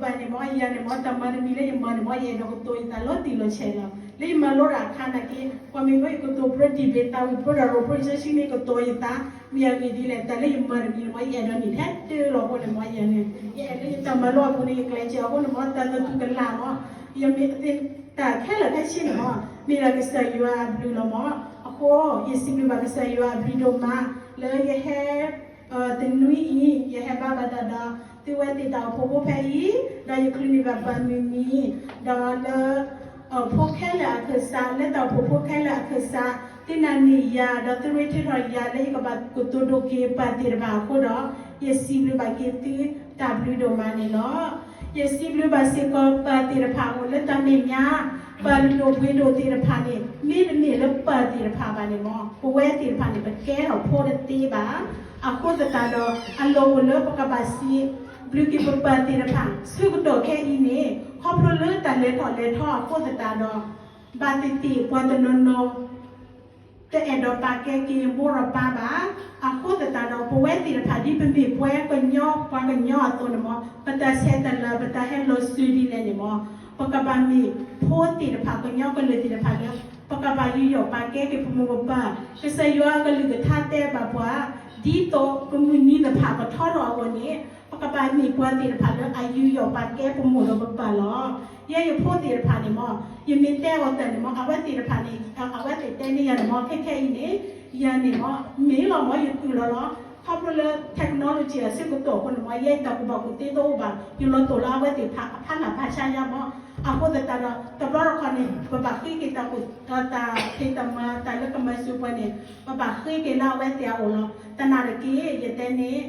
ပၢ်န့ၣ်မ့ၢ် ယၤန့ၣ်မ့ၢ် တၢ်မၤတမံၤလၢယမၤန့ၣ်မ့ၢ် ယအဲၣ်ဒိးကတိၤယသးလီၤတံၢ်လီၤဆဲးလီၤ. လၢယမၤလိတၢ်အခါနာ်က့ ပှၤမ့ၢ်ဝဲယကတိၤပြၢဒံးဘ့ၣ်သးဝံၤ ပြၢဒီးရိၣ်ပြၢယဆၢဆံန့ၣ် ကတိၤယသး မ့ၢ်အဂ့ၢ်ဒ်လဲၣ် တၢ်လၢယမၤတမံၤန့ၣ်မ့ၢ် ယအဲၣ်ဒိးန့ၢ်ထဲတၢ်လီၤအဃိန့ၣ်မ့ၢ် ယၤန့ၣ် ယအဲၣ်လၢယတၢ်မၤလိအပူၤန့ၣ် ယကျဲးစၢးအဃိန့ၣ်မ့ၢ် တၢ်သတူၢ်ကလာ်မ့ၢ် ယမ့ၢ်သ့ၣ်တၢ်ခဲလၢာ်ခဲဆ့န့ၣ်မ့ၢ် မ့ၢ်ဒၣ်ကစၢ်ယွၤအဘျုးလီၤမ့ၢ်. အဃိ ယစံးဘျုးဘၣ်ကစၢ်ယွၤအဘျုးဒိၣ်မး လၢယဟဲ တနွံအံၤ ယဟဲဘါဘၣ်တၢ်ဒီး သုဝဲသ့ၣ်တၢ်အိၣ်ဖှိၣ်ဖိဖဲအံၤ ဒီးယချုးန့ၢ်ဘၣ်ပၢ်မုၢ်နံၤ ဒီးလၢ ဖိခဲလၢာ်အခၢၣ်စး လၢတၢ်အိၣ်ဖှိၣ်ဖိခဲလၢာ်အခၢၣ်စး သုနာ်န့ၢ်ယၤ ဒီးသုရ့ထံထီၣ်ယၤလၢယကဘၣ်ကတိၤဒိၣ်က့ၤပၢ်သ့ၣ်တဖၣ်အဃိဒီး ယစံးဘျုးဘၣ်က့ၤသုတၢ်ဘျုးဒိၣ်မးန့ၣ်လီၤ. ယစံးဘျုးဘၣ်စ့ၢ်ကီးပၢ်သ့ၣ်တဖၣ်အိၣ်လၢတၢ်မဲာ်ညါ ပၢ်လုၢ်ဒိၣ်ပှ့ၤဒိၣ်သ့ၣ်တဖၣ်န့ၣ် မ့တမ့ၢ်လၢပၢ်သ့ၣ်တဖၣ်ဘၣ်န့ၣ်မ့ၢ် ပဝဲသ့ၣ်တဖၣ်န့ၣ် ပကဲထီၣ်ဖိတသ့ဘၣ်. အဃိသတးဒီး အလီၢ်အိၣ်လၢပကဘၣ်စံးဘျုးက့ၤပပၢ်သ့ၣ်တဖၣ် ဆၢကတီၢ်ခဲအံၤန့ၣ် ခီဖျိလၢတၢ်လဲၤထီၣ်လဲၤထီအဃိသတးဒီး ဘၣ်သ့ၣ်သ့ၣ်ပှၤတနီၤနီၤ တအဲၣ်ဒိးပာ်ကဲက့ၤမိၢ်ဒီးပၢ်ဘၣ်. အဃိသတးဒီး ပဝဲသ့ၣ်တဖၣ်ဒ်ပမ့ၢ်ပှၤကညီ ပှၤကညီအသိးန့ၣ်မ့ၢ် ပတၢ်ဆဲးတၢ်လၤ ပတၢ်ဟဲလီၤစၢၤဒ်လဲၣ်န့ၣ်မ့ၢ် ပကဘၣ်မ့ၢ်ဖိသ့ၣ်တဖၣ် ကညီကလုာ်သ့ၣ်တဖၣ်လၢ ပကဘၣ်ယူးယီၣ်ပာ်ကဲက့ၤပမိၢ်ပပၢ်. ကစၢ်ယွၤအကလုၢ်ကထါတဲဘၣ်ပှၤ ဒ်သိးပမုၢ်နံၤတဖၣ်ကထီထီၣ်အဂီၢ်န့ၣ် ပကဘၣ်မ့ၢ်ပှၤသ့ၣ်တဖၣ်လၢအယူးယီၣ်ပာ်ကဲပမိၢ်ဒီးပပၢ်လီၤ. ယဲယဖိသ့ၣ်တဖၣ်န့ၣ်မ့ၢ် ယမ့ၢ်တဲအီၤတၢ်န့ၣ်မ့ၢ် အဝဲသ့ၣ်တဖၣ်န့ၣ် အဝဲသ့ၣ်တဲန့ၢ်ယၤန့ၣ်မ့ၢ် ခဲခဲအံၤန့ၣ် ယၤန့ၣ်မ့ၢ် မ့ၢ်လီၤမ့ၢ် ယကုၢ်လီၤလီၤ. ခီဖျိလၢ technology အဆၢကတီၢ်အဃိန့ၣ်မ့ၢ် ယဲယတၢ်ကူၣ်ဘၣ်ကူၣ်သ့တအိၣ်ဘၣ် ယလီၤတိာ်လၢအဝဲသ့ၣ်တဖၣ်အဖီလာ်ဖီဆါယါမ့ၢ်. အဃိသတးဒီး တဘျီတခီၣ်န့ၣ် ပဘၣ်ဃ့က့ၤတၢ် တၢ်ဖံးတၢ်မၤ တၢ်လၢကမၤစၢၤပှၤန့ၣ် ပဘၣ်ဃ့က့ၤလၢအဝဲသ့ၣ်အအိၣ်လီၤ. သနာ်က့ ယတဲန့ၣ်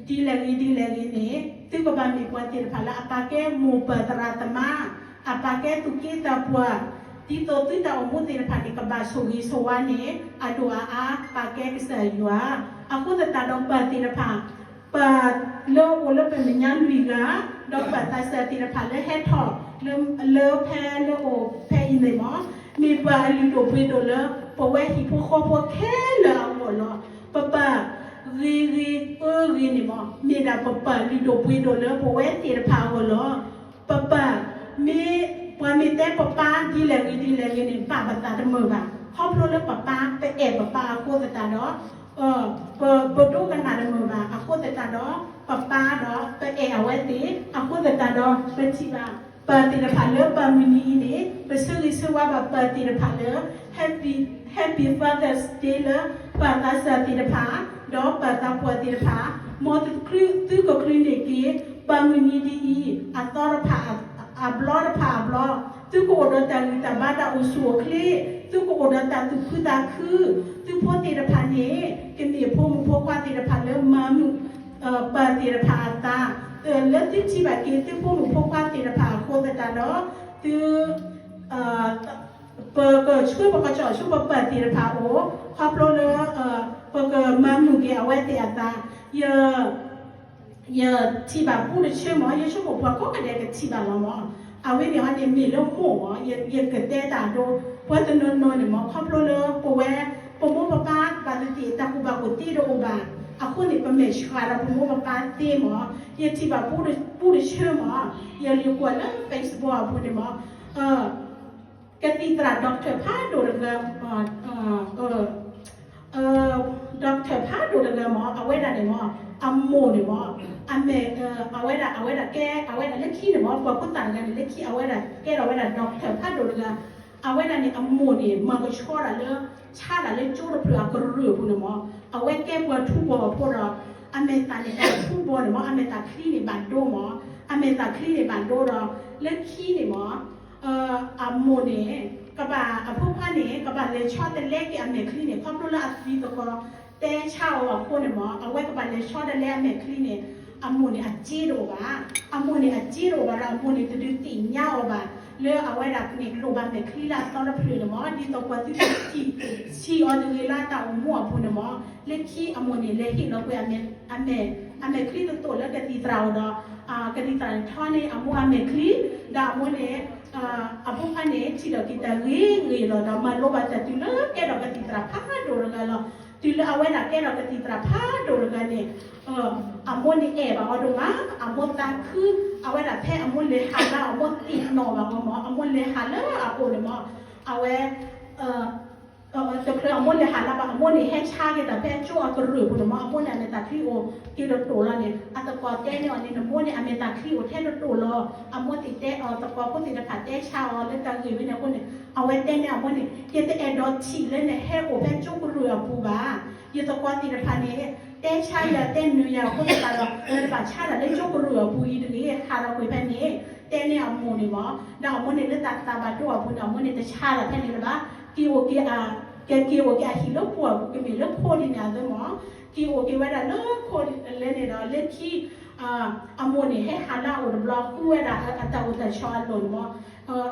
ဒ်လဲၣ်ဂ့ၤဒ်လဲၣ်ဂ့ၤန့ၣ် သုကဘၣ်မ့ၢ်ပှၤသ့ၣ်တဖၣ်လၢအပာ်ကဲမိၢ်ပၢ်သရၣ်သမါ, အပာ်ကဲသူၣ်က့သးပှၢ်, ဒ်သိးသုတၢ်အိၣ်မူသ့ၣ်တဖၣ်န့ၣ် ကဘၣ်ဆိၣ်ဂ့ၤဆိၣ်ဝါန့ၣ် အဒိၣ်အအါ ပာ်ကဲကစၢ်ယွၤ. အဃိသတးဒီးပၢ်သ့ၣ်တဖၣ် ပၢ်လၢအိၣ်လၢပမဲာ်ညါလွံၢ်ဂၤ, ဒီးပၢ်သးစၢ်သ့ၣ်တဖၣ်လၢဟဲထီၣ် လၢဖဲလၢအိၣ်ဖဲအံၤန့ၣ်မ့ၢ် မ့ၢ်ပၢ်အလုၢ်ဒိၣ်ပှ့ၤဒိၣ်လၢ ပဝဲဟံၣ်ဖိဃီဖိခဲလၢာ်အဂီၢ်လီၤ. ပပၢ်ဂ့ၤဂ့ၤအၢဂ့ၤန့ၣ်မ့ၢ် မ့ၢ်ဒၣ်ပပၢ်လုၢ်ဒိၣ်ပှ့ၤဒိၣ်လၢပဝဲသ့ၣ်တဖၣ်အဂီၢ်လီၤ. ပပၢ် မ့ၢ်ပှၤမ့ၢ်တဲပပၢ်ဒ်လဲၣ်ဂ့ၤဒ်လဲၣ်ဂ့ၤန့ၣ် ဘၣ်ပသးတမုာ်ဘၣ်. ခီဖျိလၢပပၢ် ပအဲၣ်ပပၢ်အဃိသတးဒီး ပဒိကနၣ်တမုာ်ဘၣ်. အဃိသတးဒီး ပပၢ်ဒီးပအဲၣ်အဝဲသ့ၣ် အဃိသတးဒီး ပထံၣ်ဘၣ် ပၢ်သ့ၣ်တဖၣ်လၢပၢ်မုၢ်နံၤအံၤန့ၣ် ပဆၢဂ့ၤဆၢဝါဘၣ်ပၢ်သ့ၣ်တဖၣ်လၢ Happy Happy Father's Day လၢပၢ်သးစၢ်သ့ၣ်တဖၣ် ဒီးပၢ်သးပှၢ်သ့ၣ်တဖၣ် မ်သုကချုးန့ၢ်က့ၤ ပၢ်မုၢ်နံၤဒ်အံၤ အသီတဖၣ်အဘျီတဖၣ်အဘျီ သုကအိၣ်ဒီးတၢ်ဂံၢ်တၢ်ဘါတၢ်အိၣ်ဆူၣ်အိၣ်ချ့ သုကအိၣ်ဒီးတၢ်သူၣ်ခုသးခု သုဖိသ့ၣ်တဖၣ်န့ၣ် ကမ့ၢ်ဖိမုၣ်ဖိခွါသ့ၣ်တဖၣ်လၢမၤမုာ် ပၢ်သ့ၣ်တဖၣ်အသး လၢသုထံၣ်ဘၣ်က့ၤသုဖိမုၣ်ဖိခွါသ့ၣ်တဖၣ်အဃိသတးဒီး သု ပကဆှၢပကစီၣ်ဆူပပၢ်သ့ၣ်တဖၣ်အအိၣ် ခီဖျိလၢ ပကမၤမုာ်က့ၤအဝဲသ့ၣ်အသး ယ ယထံၣ်ဘၣ်ပူတဆၢမ့ၢ် ယဆိကမိၣ်ပှၤကိးဂၤဒဲးကထံၣ်ဘၣ်လီၤမ့ၢ် အဝဲန့ၣ်ဟီန့ၣ်မ့ၢ်လၢမိၢ်မ့ၢ် ယကတဲတၢ်ဒိ ပှၤတနီၤနီၤန့ၣ်မ့ၢ် ခီဖျိလၢပဝဲ ပမိၢ်ပပၢ် ဘၣ်သ့ၣ်သ့ၣ်တၢ်ကူၣ်ဘၣ်ကူၣ်သ့တအိၣ်ဘၣ် အဃိန့ၣ် ပမဲာ်ဆှးဒီးပမိၢ်ပပၢ်သ့မ့ၢ် ယထံၣ်ဘၣ်ပူတဆၢမ့ၢ် ယကွၢ်လၢ Facebook အပူၤန့ၣ်မ့ၢ် ကသံၣ်သရၣ် doctor ဖးဒိၣ်တဂၤ doctor ဖးဒိၣ်တဂၤမ့ၢ် အဝဲဒၣ်န့ၣ်မ့ၢ် အမိၢ်န့ၣ်မ့ၢ် အမဲာ် အဝဲဒၣ် အဝဲဒၣ်ကဲ အဝဲဒၣ်လၢခံန့ၣ်မ့ၢ် ပှၤဖိသၣ်တဂၤန့ၣ် လၢခံ အဝဲဒၣ်ကဲထီၣ်ဝဲဒၣ် doctor ဖးဒိၣ်တဂၤ အဝဲဒၣ်န့ၣ် အမိၢ်န့ၣ် မၤကဆှီဒၣ်လၢ ဆါဒၣ်လၢကၠိတဖျၢၣ်အကရၢၢ်အပူၤန့ၣ်မ့ၢ် အဝဲကဲပှၤထူဘီၣ်အဖိဒီး အမဲာ်သၣ်န့ၣ် ထူဘီၣ်န့ၣ်မ့ၢ် အမဲာ်သၣ်ချံန့ၣ်ဘၣ်ဒိမ့ၢ် အမဲာ်သၣ်ချံန့ၣ်ဘၣ်ဒိဒီး လၢခံန့ၣ်မ့ၢ် အမိၢ်န့ၣ် ကဘၣ် အဖိခွါန့ၣ် ကဘၣ်လဲၤဆီတလဲက့ၤအမဲာ်ချံန့ၣ် ခီဖျိလၢအသံသကိး တဲဆါအီၤအဃိန့ၣ်မ့ၢ် အဝဲကဘၣ်လဲၤဆီတလဲအမဲာ်ချံန့ၣ် အမိၢ်န့ၣ်အစ့တအိၣ်ဘၣ်. အမိၢ်န့ၣ်အစ့တအိၣ်ဘၣ်ဒီး အမိၢ်န့ၣ်တဒုးသ့ၣ်ညါအီၤဘၣ် လၢအဝဲဒၣ်န့ၣ် လိၣ်ဘၣ်မဲာ်ချံလၢအသီတဖျၢၣ်န့ၣ်မ့ၢ် ဒ်သိးပှၤသုတထံၣ် ထံၣ်အီၤတဂ့ၤလၢတၢ်အိၣ်မူအပူၤန့ၣ်မ့ၢ် လၢခံအမိၢ်န့ၣ် လဲၤဟ့ၣ်လီၤကွံာ်အမဲာ် အမဲာ်ချံတသိးလၢကသံၣ်သရၣ်အအိၣ်ဒီး ကသံၣ်သရၣ်န့ၣ် ထီန့ၢ်အမိၢ်အမဲာ်ချံ ဒီးအမိၢ်န့ၣ် အဖိခွါန့ၣ် ထံၣ်ဒီးက့ၤတၢ်ဂ့ၤဂ့ၤလီၤဒီး မၤလိဘၣ်တၢ်တုၤလၢကဲထီၣ်ကသံၣ်သရၣ်ဖးဒိၣ်တဂၤလီၤ. တုၤလၢအဝဲဒၣ်ကဲထီၣ်ကသံၣ်သရၣ်ဖးဒိၣ်တဂၤန့ၣ် အမိၢ်န့ၣ်အဲၣ်ဘၣ်အီၤဒိၣ်မး အမိၢ်သးခု အဝဲဒၣ်ဖဲအမိၢ်လဲၤဟးလၢအမိၢ်သ့ၣ်နီၣ်ဘၣ်အဂီၢ်မး အမိၢ်လဲၤဟးလၢအအိၣ်န့ၣ်မး အဝဲ တချုးအမိၢ်လဲၤဟးလၢၤဘၣ် အမိၢ်န့ၣ်ဟဲဆါက့ၤတၢ်ဖဲကၠိအကရၢၢ်ပူၤန့ၣ်မး အမိၢ်န့ၣ်အမဲာ်သၣ်ချံအိၣ်က့ၤတတိာ်လီၤန့ၣ် အသကိးတဲန့ၢ်အီၤန့ၣ် နမိၢ်န့ၣ် အမဲာ်သၣ်ချံအိၣ်ထဲတတိာ်လီၤ အမိၢ်သ့ၣ်တဲအီၤ သကိးဖိသ့ၣ်တဖၣ်တဲဆါအီၤလၢတၢ်ဂ့ၢ်ဝဲန့ၣ်အဃိန့ၣ် အဝဲတဲန့ၢ်အမိၢ်န့ၣ် ယတအဲၣ်ဒိးထံၣ်လၢနဟဲအိၣ်ဖဲကၠိကရၢၢ်အပူၤဘၣ် ယသကိးသ့ၣ်တဖၣ်န့ၣ် တဲဆါယၤတဲနုာ်ယၤအဃိသတးဒီး နတဘၣ်ဆါတၢ်လၢကၠိကရၢၢ်အပူၤအံၤတဂ့ၤ ဟးဒီးကွံာ်ဖဲန့ၣ် တဲန့ၢ်အမိၢ်န့ၣ်မး ဒီးအမိၢ်န့ၣ်လၢတၢ်သးဘၣ်ဒိအပူၤန့ၣ် အမိၢ်န့ၣ်တဆါတၢ်ဖဲန့ၣ်လၢၤဘၣ် က့ၤအိၣ်က့ၤအ ကက့ၤအိၣ်က့ၤအဟံၣ်လၢပှၢ်ပူၤ ကမ့ၢ်လၢခိဒ်န့ၣ်အသိးမး က့ၤအိၣ်က့ၤဝဲဒၣ်လၢခိလဲန့ၣ်ဒီး လၢခံ အမိၢ်န့ၣ်ဟဲဟးလၢအအိၣ်တဘျီ ဃုဝဲဒၣ်အတၢ်အိၣ်တၢ်ဆိးအလိၤန့ၣ်မး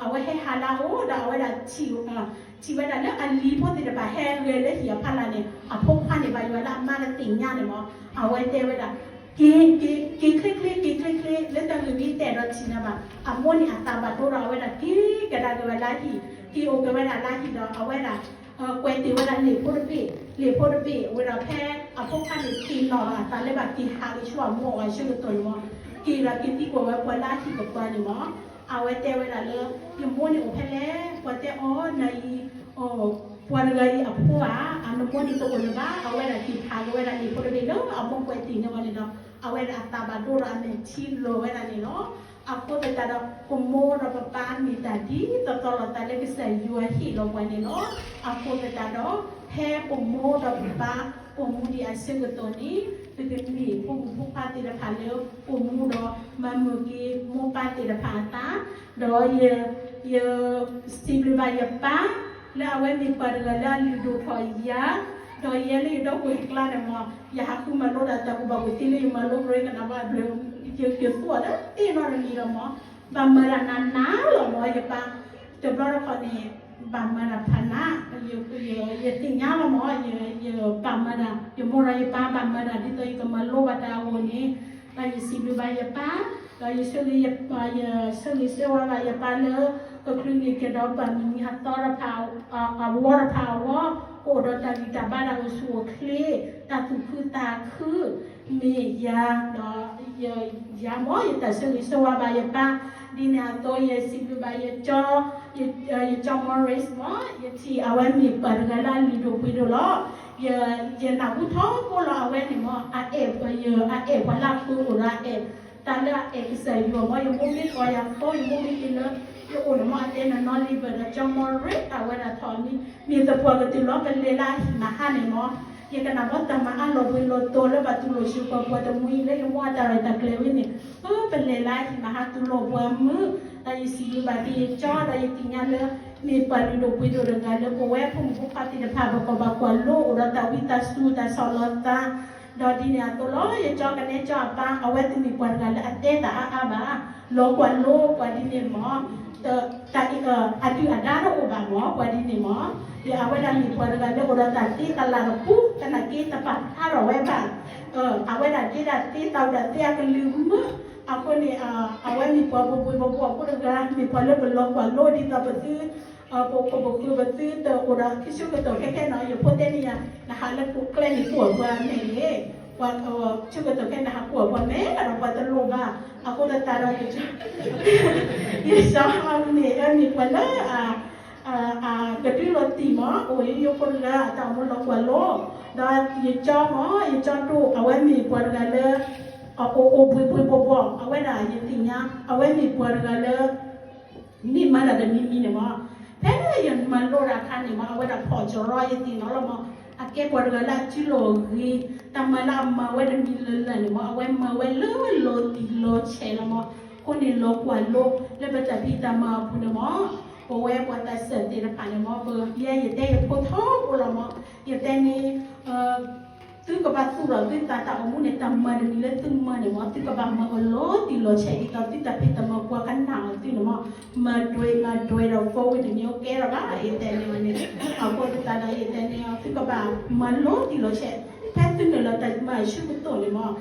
အဝဲဟဲဟးလၢအအိၣ်ဒီးအဝဲဒၣ်ထံၣ် ထံၣ်ဝဲဒၣ်လၢအလံၤဖိသ့ၣ်တဖၣ်ဟဲဂဲၤလၢဟံၣ်အဖီလာ်န့ၣ် အဖိခွါန့ၣ်ဘၣ်ယွၤလၢအမါတသ့ၣ်ညါန့ၣ်မး အဝဲတဲဝဲဒၣ် က့ၤ က့ၤ က့ၤချ့ချ့ က့ၤချ့ချ့ လၢတၢ်ဂ့ၢ်မ့ၢ်တအဲၣ်ဒိးထံၣ်နၤဘၣ် အမိၢ်န့ၣ်အသးဘၣ်ဒိဒီးအဝဲဒၣ်က့ၤကဒါက့ၤဝဲလၢဟံၣ် က့ၤအိၣ်က့ၤဝဲဒၣ်လၢဟံၣ်ဒီးအဝဲဒၣ် ကွဲးတ့ၢ်ဝဲဒၣ်လံာ်ဖိတဘ့ၣ် လံာ်ဖိတဘ့ၣ်ဝဲဒီးဖဲအဖိခွါန့ၣ်သ့ၣ်နီၣ်လီၤအသးလၢဘၣ်က့ၤဟးက့ၤဆူအမိၢ်အဂီၢ်အဆၢကတီၢ်န့ၣ်မး က့ၤဒီးက့ၤသံကွၢ်ဝဲပှၤလၢအဟံၣ်ကပၤန့ၣ်မး အဝဲတဲဝဲဒၣ်လၢ ယမိၢ်န့ၣ်အိၣ်ဖဲလဲၣ် ပှၤတဲအီၤနၤအံၤ ပှၤတဂၤအံၤအဖိဧါ အနမိၢ်န့ၣ်တအိၣ်လၢၤဘၣ် အဝဲဒၣ်က့ၤဟးက့ၤဝဲဒၣ်လံာ်ဖိတဘ့ၣ်လၢအမိၢ်ကွဲးတ့ၢ်န့ၢ်အီၤန့ၣ်ဒီး အဝဲဒၣ်အသးဘၣ်ဒိဒီးအမဲာ်ထံလီၤဝဲဒၣ်န့ၣ်လီၤ. အဃိသတးဒီး ပမိၢ်ဒီးပပၢ်မ့ၢ်တၢ်ဒ်သိးသိးလိာ်သးလၢကစၢ်ယွၤဟ့ၣ်လီၤပှၤန့ၣ်လီၤ. အဃိသတးဒီး ဖဲပမိၢ်ဒီးပပၢ် ပိာ်မူဒံးအဆၢကတီၢ်န့ၣ် ပကမ့ၢ်ဖိမုၣ်ဖိခွါသ့ၣ်တဖၣ်လၢ ပိာ်မူဒီးမၤမုာ်က့ၤမိၢ်ပၢ်သ့ၣ်တဖၣ်အသး, ဒီးယ ယစံးဘျုးဘၣ်ယပၢ် လၢအဝဲမ့ၢ်ပှၤတဂၤလၢအလုၢ်ဒိၣ်ထီၣ်ယၤ, ဒီးယဲလၢယဒီပုၢ်ဝဲၢ်ကျါန့ၣ်မး ယဟးဃုမၤလိတၢ်သးကူၣ်ဘၣ်ကူၣ်သ့လၢယမၤလိကရၢကနၣ်ဘၣ်ဘျၢ, ယသူအီၤလၢသ့ၣ်နီတမံၤဒီးမး, ဘၣ်မၤတၢ်နးနးလီၤမး ယပၢ်, တဘျီတခီၣ်န့ၣ် ဘၣ်မၤတၢ်ဖးနး, ယသ့ၣ်ညါလီၤမး ယဘၣ်မၤတၢ်, ယမိၢ်ဒီးယပၢ်ဘၣ်မၤတၢ် ဒ်သိးယကမၤလိဘၣ်တၢ်အဂီၢ်န့ၣ်, ဒီးယစံးဘျုးဘၣ်ယပၢ်, ဒီးယဆၢဂ့ၤဆၢဝါဘၣ်ယပၢ်လၢ ကချုးန့ၢ်က့ၤဒီးပှၤမုၢ်နံၤအသီတဖၣ် အဝီတဖၣ်အဂီၢ်, ကအိၣ်ဒီးတၢ်ဂံၢ်တၢ်ဘါတၢ်အိၣ်ဆူၣ်အိၣ်ချ့, တၢ်သူၣ်ခုသးခု, မ့ၢ်ယၤ, ဒီးယၤမး ယတၢ်ဆၢဂ့ၤဆၢဝါဘၣ်ယပၢ်, ဒ်န့ၣ်အသိးယစံးဘျုးဘၣ်ယကၠီ, ယကၠီ Morris မး ယထံၣ်အဝဲမ့ၢ်ပှၤတဂၤလၢအလုၢ်ဒိၣ်ပှ့ၤဒိၣ်လီၤ. ယနၢ်ဟူထီဘိလီၤအဝဲန့ၣ်မး အအဲၣ်ပှၤလၢအဃုအိၣ်ဒီးအဲၣ်, တၢ်လၢအအဲၣ်ကစၢ်ယွၤမး ယမိၢ်မ့ၢ်ကိးယၤဃီ ယမိၢ်မ့ၢ်က့ၤလၢ ယအိၣ်န့ၣ်မး အတဲနနီလံဘၢၣ်ဒီး ကၠီ Morris အဝဲဒၣ်ထီၣ်မံ, မ့ၢ်သပှၢ်ကတၢၢ်လီၤ ပလဲၤလၢအဟံၣ်မဟါန့ၣ်မး, ယကနၣ်ဘၣ်တၢ်မၤအါလီၤဘှံးလီၤတီၤလၢဘၣ်တူၢ်လိာ်ဆူပှၤပှၤတမှံၤလၢယမိၢ်အတၢ်ရဲၣ်တၢ်ကျဲၤဝဲန့ၣ်, ပလဲၤလၢအဟံၣ်မဟါတူၢ်လိာ်ပှၤမုာ်, ဒီးယစံးဘျုးဘၣ်က့ၤယကၠီ ဒီးယသ့ၣ်ညါလၢ မ့ၢ်ပှၤလုၢ်ဒိၣ်ပှ့ၤဒိၣ်တဂၤလၢပဝဲဖိမုၣ်ဖိခွါသ့ၣ်တဖၣ် ပကဘၣ်ကွၢ်လိအိၣ်ဒီးတၢ်ဝံသးစူၤ တၢ်ဆီၣ်လီၤသး, ဒီးဒ်န့ၣ်အသိးလီၤ ယကၠီကနဲကၠီအပၢ် အဝဲတမ့ၢ်ပှၤတဂၤလၢအတဲတၢ်အါအါဘၣ်, လီၤကွၢ်လိပှၤဒ်န့ၣ်မး, တၢ် အဒုၣ်အဒါတအိၣ်ဘၣ်မး ပှၤဒ်န့ၣ်မး, ဒီးအဝဲဒၣ်မ့ၢ်ပှၤတဂၤလၢအိၣ်ဒီးတၢ်သ့တၢ်လၢ်တပူၤ သနာ်က့တပာ်ဖျါထီၣ်ဝဲဘၣ်, အဝဲဒၣ်က့ဒၣ်သ့တၢ်အိၣ်ဒၣ်သ့အကလုၢ်မုာ်, အဃိန့ၣ် အဝဲမ့ၢ်ပှၤဘှ့ဘှ့ဘှီဘှီဖိတဂၤ မ့ၢ်ပှၤလၢပလီၤကွၢ်လိဒ်သိးပသု ပခိၣ်ပဃၢၤပသုတအိၣ်ဒီးခံဆၢကတီၢ်ခဲခဲနီၤ ယဖိတဲန့ၢ်ယၤ နဟးလၢကိးကျဲန့ၣ်ကွၢ်ပှၤမဲာ်န့ၣ်, ပှၤဆၢကတီၢ်ခဲနဟးကွၢ်ပှၤမဲာ်ဒီးပှၤတလိၣ်ဘၣ်, အဃိသတးဒီး ယ ယစၢ်မ့ၢ်အမ့ၢ်ပှၤလၢ ကဒုလီၤတံၢ်မး အိၣ်ယိယိဖိတဂၤ အတၢ်အိၣ်မူလီၤကွၢ်လိ, ဒီးယကၠီမး ယကၠီဒိၣ် အဝဲမ့ၢ်ပှၤတဂၤလၢ အအိၣ်အိၣ်ဘှ့ဘှ့ဘှီဘှီ အဝဲဒၣ်ယသ့ၣ်ညါ အဝဲမ့ၢ်ပှၤတဂၤလၢ မ့ၢ်မၤတၢ်တမံၤမံၤန့ၣ်မး, ဖဲယမၤလိတၢ်အခါန့ၣ်မး အဝဲဒၣ်ဖီၣ်ကရီယသ့ၣ်နီၤလီၤမး, အကဲပှၤတဂၤလၢအစုလီၢ်အဂ့ၤ, တၢ်မၤလၢအမၤဝဲတမံၤလၢ်လၢ်န့ၣ်မး အဝဲမၤဝဲလၢလီၤတံၢ်လီၤဆဲးလီၤမး, အဃိန့ၣ်လီၤကွၢ်လိ လၢပတၢ်ဖံးတၢ်မၤအပူၤန့ၣ်မး, ပဝဲပှၤသးစၢ်သ့ၣ်တဖၣ်န့ၣ်မး ပယဲယတဲယဖိထီဘိလီၤမး, ယတဲန့ၣ် သုကဘၣ်သူၣ်ထီၣ်သုသးတၢ်အိၣ်မူန့ၣ် တၢ်မၤတမံၤလၢသုမၤန့ၣ်မး သုကဘၣ်မၤအီၤလီၤတံၢ်လီၤဆဲးဒ်သိးသုတၢ်ဖံးတၢ်မၤပှၤကနၣ်အီၤသုန့ၣ်မး, မၤဒွဲမၤဒွဲဒီး forward တမ့ၢ်အိၣ်ကဲထီၣ်ဘၣ် ယတဲန့ၣ်ဝဲန့ၣ်, အဃိသတးဒီးယတဲန့ၣ် သုကဘၣ်မၤလီၤတံၢ်လီၤဆဲး, ဖဲသုနုာ်လီၤတၢ်မၤအဆၢကတီၢ်န့ၣ်မး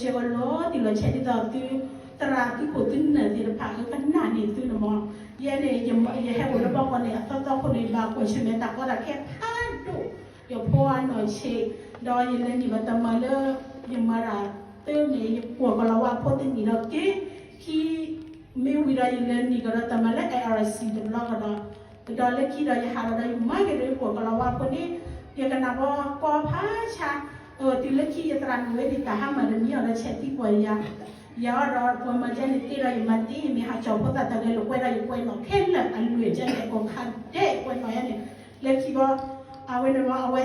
ကျဲးစၢးအီၤလီၤတံၢ်လီၤဆဲးဒ်သိးသု သရၣ်သုခိၣ်သုနၢ်သ့ၣ်တဖၣ်ကနၣ်န့ၢ်သုန့ၣ်မး, ယဲန့ၣ် ယဟဲအိၣ်လၢဘီကီၢ်န့ၣ် အသီသီခိၣ်န့ၣ် ဘၣ်ကွၢ်ဆၢၣ်မဲာ်တၢ်ကီတၢ်ခဲဖးဒိၣ်, ယဖိအနီၢ်ဆံး, ဒီးယလဲၤနုာ်ဘၣ်တၢ်မၤလၢ ယမၤတၢ်သ့န့ၣ် ယကွၢ်ကီၤလၤဝါဖိတနံၣ်ဒီးက့ၤ ခံ မ့ၢ်ဝံၤဒီးယလဲၤနံၤကဒီးတၢ်မၤလၢ A R C တဘျီကဒီး, ကဒီးလၢခံဒီးယဟးလီၤဒီးယမၤက့ၤဒီးယကိာ်ကလီၤဝါဖိန့ၣ်, ယကနၣ်ဘီကီဖးဆါ, တုၤလၢခံယသရၣ်နုာ်ဝဲန့ၣ် တၢ်ဟါမၢ်တမံၤအီၤဒီးဆဲးသံကွၢ်ယၤ, ယၤအီၤဒီးပှၤမၤကဲန့ၣ်တ့ဒီးယမၤတ့ ယမ့ၢ်ဟးကၠီၣ်ဖိသၣ်တၢ်ဂဲၤလိာ်ကွဲဒီးယကွဲးနီၣ်ခဲလၢာ်အလွဲၢ်ကဲန့ၣ် ကိးခါဒဲးကွဲးနီၣ်ယဲန့ၣ်, လၢခံဘီ အဝဲန့ၣ်ဘီ အဝဲ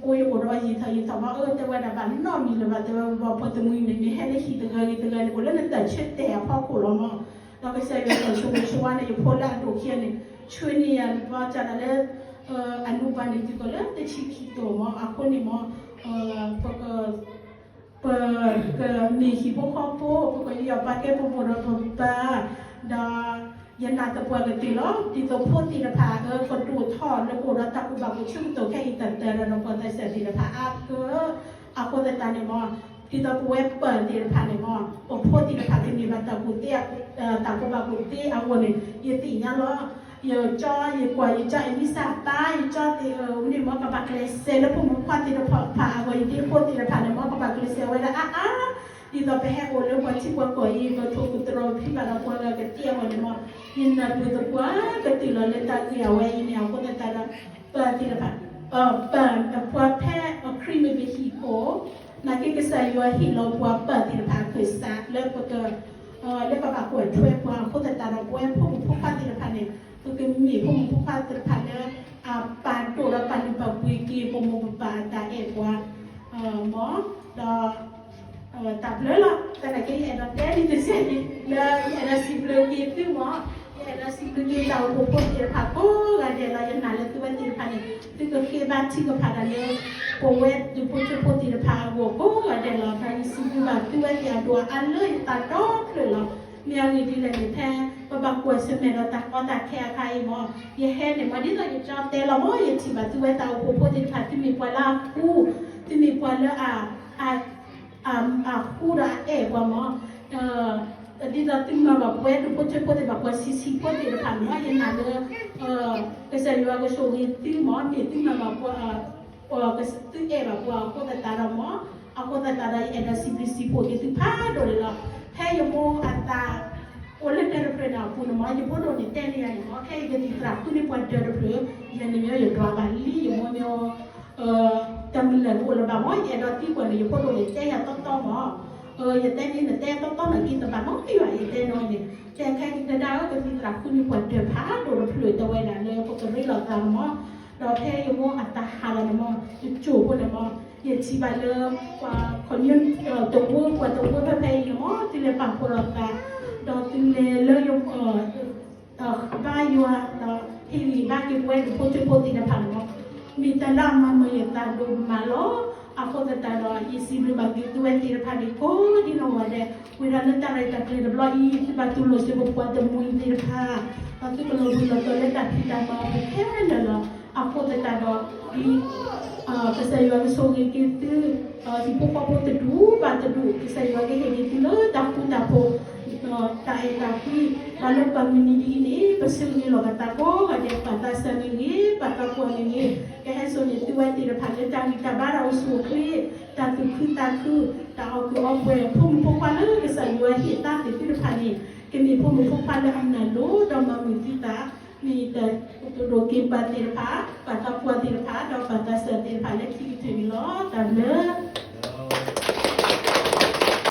အိၣ်ယအိၣ်ဒီးယံာ်ထီၣ်ယံာ်ထီၣ်ဘီ အၢ တဲဝဲဒၣ်ဘၣ်နီတမံၤလၢၤဘၣ် တဲဝဲဘီဖိတမှံၤန့ၣ် မ့ၢ်ဟဲလၢဟံၣ်တဂၤဂ့ၤတဂၤန့ၣ် အိၣ်လၢနတၢ်ဆၢတဲာ်အဖီခိၣ်လီၤမး, ဒီးကစၢ်ယွၤတၢ်ဆိၣ်ဂ့ၤဆိၣ်ဝါန့ၣ် ယဖိလၢအဒိၣ်ခံဂၤန့ၣ် ဆှၢန့ၢ်ယၤလၢဘီကၢ်ဒၣ်လၢ အနူပၢ်န့ၣ် တုၤကီၢ်လၢတဆံခံတီၤမး အဃိန့ၣ်မး ပက ပကမ့ၢ်ဟံၣ်ဖိဃီဖိ ပကယူးယီၣ်ပာ်ကဲပမိၢ်ဒီးပပၢ်, ဒီးယနာ်သပှၢ်ကတၢၢ်လီၤ. ဒ်သိးဖိသ့ၣ်တဖၣ်အကဒိၣ်ထီၣ်လၢကအိၣ်ဒီးတၢ်ကူၣ်ဘၣ်ကူၣ်ဆၢကတီၢ်ခဲအံၤ တၢ်တၢ်ဒီးပှၤသးစၢ်သ့ၣ်တဖၣ်အါကၢ, အဃိသတးန့ၣ်မး ဒ်သိးပဝဲပၢ်သ့ၣ်တဖၣ်န့ၣ်မး ပဖိသ့ၣ်တဖၣ်ကန့ၢ်ဘၣ်တၢ်ကူၣ်သ့, တၢ်ကူၣ်ဘၣ်ကူၣ်သ့အဂီၢ်န့ၣ် ယသ့ၣ်ညါလီၤ. ယကၠီ ယကွၢ် ယကၠီ အမံၤစၢ်ပၢ် ယကၠီသ့ၣ်ဧၢ ဝဲန့ၣ်မ့ၢ် ကဘၣ်ကျဲးစၢးလၢဖိမုၣ်ဖိခွါသ့ၣ်တဖၣ်အဂီၢ် ယဒ့ဖိသ့ၣ်တဖၣ်န့ၣ်မ့ၢ် ကဘၣ်ကျဲးစၢးဝဲဒၣ်အါအါ, ဒ်သိးပဟဲအိၣ်လၢပှၤထံပှၤကီၢ်အံၤ ပထိၣ်သတြီၤပဖံးဘၣ်ဒီးပှၤဂၤကသ့အဂီၢ်န့ၣ်မ့ၢ် ယနၢ်ပၢၢ်သပှၢ်ကတၢၢ်လီၤ လၢတၢ်ဂ့ၢ်အဝဲအံၤန့ၣ် အဃိသတးဒီး ပၢ်သ့ၣ်တဖၣ် ပၢ် ပှၤဖဲအခရံာ်မ့ၢ်ပဟံၣ်ဖိ နာ်က့ကစၢ်ယွၤဟ့ၣ်လီၤပှၤပၢ်သ့ၣ်တဖၣ်အခၢၣ်စးလၢပက လၢပဘၣ်ကွၢ်ထွဲပှၤအဃိသတးဒီး ပဝဲဖိမုၣ်ဖိခွါသ့ၣ်တဖၣ်န့ၣ် ပကမ့ၢ်ဖိမုၣ်ဖိခွါသ့ၣ်တဖၣ်လၢ အပာ်ဒိၣ်ဒီးပာ်လုၢ်ပာ်ပှ့ၤက့ၤ ပမိၢ်ပပၢ်အတၢ်အဲၣ်ပှၤ မး ဒီး တၢ်ဘျုးလီၤ. သနာ်က့ ယအဲၣ်ဒိးတဲဒ်တစဲးန့ၣ် လၢယအဲၣ်ဒိးစံးဘျုးက့ၤသုမး, ယအဲၣ်ဒိးစံးဘျုးက့ၤတၢ်အိၣ်ဖှိၣ်ဖိသ့ၣ်တဖၣ်ကိးဂၤဒဲးလီၤ. ယနာ်လၢသုဝဲသ့ၣ်တဖၣ်န့ၣ် သုကဃ့ဘါထုကဖၣ်တၢ်လၢ ပဝဲဒူၣ်ဖိထၢဖိသ့ၣ်တဖၣ်အဂီၢ်ကိးဂၤဒဲးလီၤ. ဒီးယစံးဘျုးဘၣ်သုဝဲသ့ၣ်အဒိၣ်အါလၢယသးဒီဖျၢၣ်လီၤ. မ့ၢ်အဂ့ၢ်ဒ်လဲၣ်န့ၣ် ဖဲပဘၣ်ကွၢ်ဆၢၣ်မဲာ်ဒီးတၢ်ကီတၢ်ခဲအခါအံၤမး ယဟဲန့ၣ်မး ဒ်သိးယကၠီတဲလီၤမး ယထံၣ်ဘၣ်သုဝဲတၢ်အိၣ်ဖှိၣ်ဖိသ့ၣ်တဖၣ် သုမ့ၢ်ပှၤလၢအဃူ, သုမ့ၢ်ပှၤလၢအ အဃူဒီးအအဲၣ်ပှၤမး, ဒ်သိးသုမၤဘၣ်ပဝဲဒူၣ်ဖိထၢဖိသ့ၣ်တဖၣ် ပှၤဆံးဆံးဖိသ့ၣ်တဖၣ်န့ၣ်မး ယနာ်လၢ ကစၢ်ယွၤကဆိၣ်ဂ့ၤသုမး မ့ၢ်သုမၤဘၣ်ပှၤ သုအဲၣ်ဘၣ်ပှၤအဃိသတးဒီးမး, အဃိသတးဒီး ယအဲၣ်ဒိးစံးဘျုးစံးဖှိၣ်က့ၤသုဖးဒိၣ်န့ၣ်လီၤ. ဖဲယမိၢ်အသး အိၣ်လၢဒၢးတဖျၢၣ်န့ၣ်အပူၤန့ၣ်မး ယဖိဒိၣ်န့ၣ်တဲန့ၢ်ယၤန့ၣ်မး ဖဲယကသံၣ်သရၣ်ဃုန့ၢ်ပှၤဒၢးတဖျၢၣ် ယၤန့ၣ်မ့ၢ်ယဒွးဘၣ်လံ ယမိၢ်မ့ၢ် တၢ်မုၢ်လၢ်တအိၣ်လၢၤဘၣ်မး ယအဲၣ်ဒိးသံကွၢ်န့ၣ် ယဖိဒိၣ်န့ၣ်တဲယၤတီတီမး, ယတဲန့ၣ် နတဲတီတီန့ၣ်က့ၤတဘၣ်နီတမံၤဘၣ် ယတဲန့ၣ်န့ၣ် တဲခဲကဒါအၢ ကသံၣ်သရၣ်ဃုန့ၢ်ပှၤဒၢးဖးဒိၣ်တဖျၢၣ် တဲဝဲဒၣ်လၢပကရ့လိာ်သးန့ၣ်မး, ဒီးဖဲယမိၢ်အသးဟးလီၤန့ၣ်မး ယကိာ်ဖိန့ၣ်မး ယထံၣ်ဘၣ်လၢ ပှၤခီၣ်ညီ တဝၢ ပှၤတဝၢဖဲဖဲအံၤန့ၣ်မး သုလဲၤပာ်ဖှိၣ်လိာ်သး ဒီးသုလဲၤလၢ ဘါယွၤ ဒီးဟ့ၣ်ဂံၢ်ဘါက့ၤပဝဲဒူၣ်ဖိထၢဖိသ့ၣ်တဖၣ်န့ၣ်မး, မ့ၢ်တၢ်လၢအမၤမုာ်ယသးဒိၣ်မးလီၤ. အဃိသတးဒီး ယစံးဘျုးဘၣ်က့ၤသုဝဲသ့ၣ်တဖၣ်န့ၣ် ကိးဒ်နီၢ်ဂၤဒဲး ဝံၤဒီးလၢတၢ်ရဲၣ်တၢ်ကျဲၤတဘျီအံၤ သုဘၣ်တူၢ်လိာ်စ့ၢ်ကီးပှၤတမှံၤသ့ၣ်တဖၣ်, ဒီးသုကလီၤဘှံးလီၤတီၤလၢတၢ်ဖံးတၢ်မၤအပူၤခဲလၢာ်လီၤ. အဃိသတးဒီး ဒ် ကစၢ်ယွၤကဆိၣ်ဂ့ၤက့ၤသု ဟံၣ်ဖိဃီဖိတဒူၣ်ဘၣ်တဒူၣ် ကစၢ်ယွၤကဟ့ၣ်က့ၤသုလၢတၢ်ဃူတၢ်ဖိး တၢ်အဲၣ်တၢ်ကွံ ဘၣ်လၢပမုၢ်နံၤဒ်အံၤန့ၣ် ပဆၢဂ့ၤလီၤပသးကိးဂၤဒဲး ပၢ်သးစၢ်မ့ၢ်ဂ့ၤ ပၢ်သးပှၢ်မ့ၢ်ဂ့ၤ ကဟဲစိာ်န့ၢ်သုဝဲသ့ၣ်တဖၣ်လၢတၢ်ဂံၢ်တၢ်ဘါတၢ်အိၣ်ဆူၣ်အိၣ်ချ့ တၢ်သူၣ်ခုသးခု တၢ်အီၣ်ကုာ်အီပှဲၤ ဖိမုၣ်ဖိခွါလၢကစၢ်ယွၤဟ့ၣ်သါသ့ၣ်သုတဖၣ်န့ၣ် ကမ့ၢ်ဖိမုၣ်ဖိခွါလၢအနၢ်လိၤဒီးမၤမုာ်သုသး မ့ၢ်တၢ်ကတိၤဒိၣ်က့ၤပၢ်သ့ၣ်တဖၣ် ပၢ်သးပှၢ်သ့ၣ်တဖၣ် ဒီးပၢ်သးစၢ်သ့ၣ်တဖၣ်လၢခံကတၢၢ်န့ၣ်လီၤ. တၢ်ဘျုး